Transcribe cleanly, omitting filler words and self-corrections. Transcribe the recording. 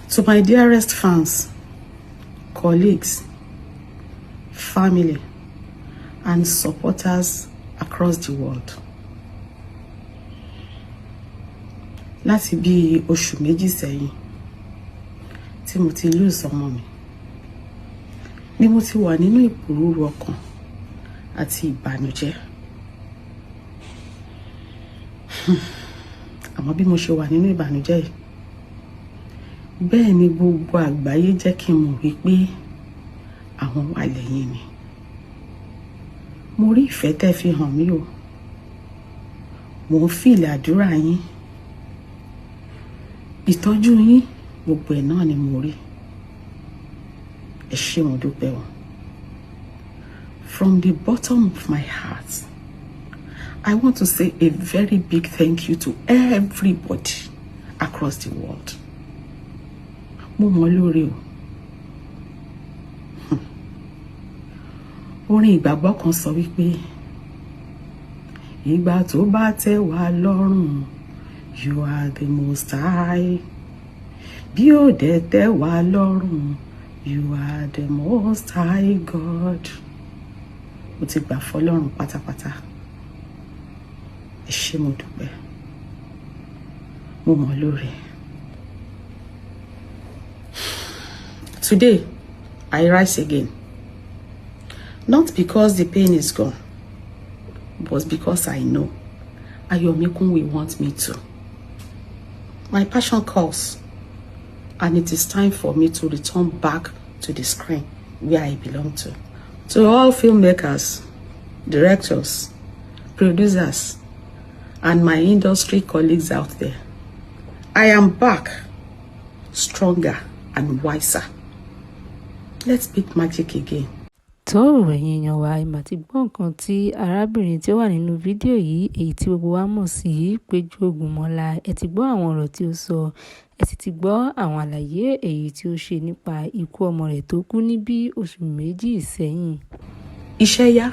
To my dearest fans, colleagues, family, and supporters across the world. Láti bí oṣù 2 sẹ́yìn tí mo ti lose ọmọ mi ni mo ti wà nínú ìpòrúru ọkàn àti ìbànújẹ́. Àmọ́ bí mo ṣe wà nínú ìbànújẹ́ yìí, bẹ́ẹ̀ ni gbogbo àgbáyé jẹ́ kí n mọ̀ wípé àwọn wà lẹ́yìn mi. Mo rí ìfẹ́ tẹ́ fi hàn mí o. Mò ń fìlì àdúrà yín, ìtọ́jú yín, gbogbo ẹ̀ náà ni mo rí. Ẹ ṣé, mo dúpẹ́ o. From the bottom of my heart, I want to say a very big thank you to everybody across the world. Mo mọ̀ lóore o. Orin ìgbàgbọ́ kan sọ wípé ìgbà tó bá tẹ́ wá lọ́rùn, you are the most high. Bí ó dẹ̀ tẹ́ wá lọ́rùn, you are the most high God. Mo ti gbà fọlọ́run pátápátá. Ẹ ṣé, mo dúpẹ́. Mo mọ̀ lóore. Today, I rise again. Not because the pain is gone, but because I know Ayomikun will want me to. My passion calls, and it is time for me to return back to the screen where I belong to. To all filmmakers, directors, producers, and my industry colleagues out there, I am back, stronger and wiser. Let's make magic again. Tó, ẹ̀yin èèyàn wa, ẹ mà ti gbọ́ nǹkan tí arábìnrin tí ó wà nínú fídíò yìí, èyí tí gbogbo wa mọ̀ sí Péjú Ògúnmọ́lá. Ẹ ti gbọ́ àwọn ọ̀rọ̀ tí ó sọ, ẹ sì ti gbọ́ àwọn àlàyé èyí tí ó ṣe nípa ikú ọmọ rẹ̀ tó kú ní bí oṣù 2 sẹ́yìn. Iṣẹ́ yá.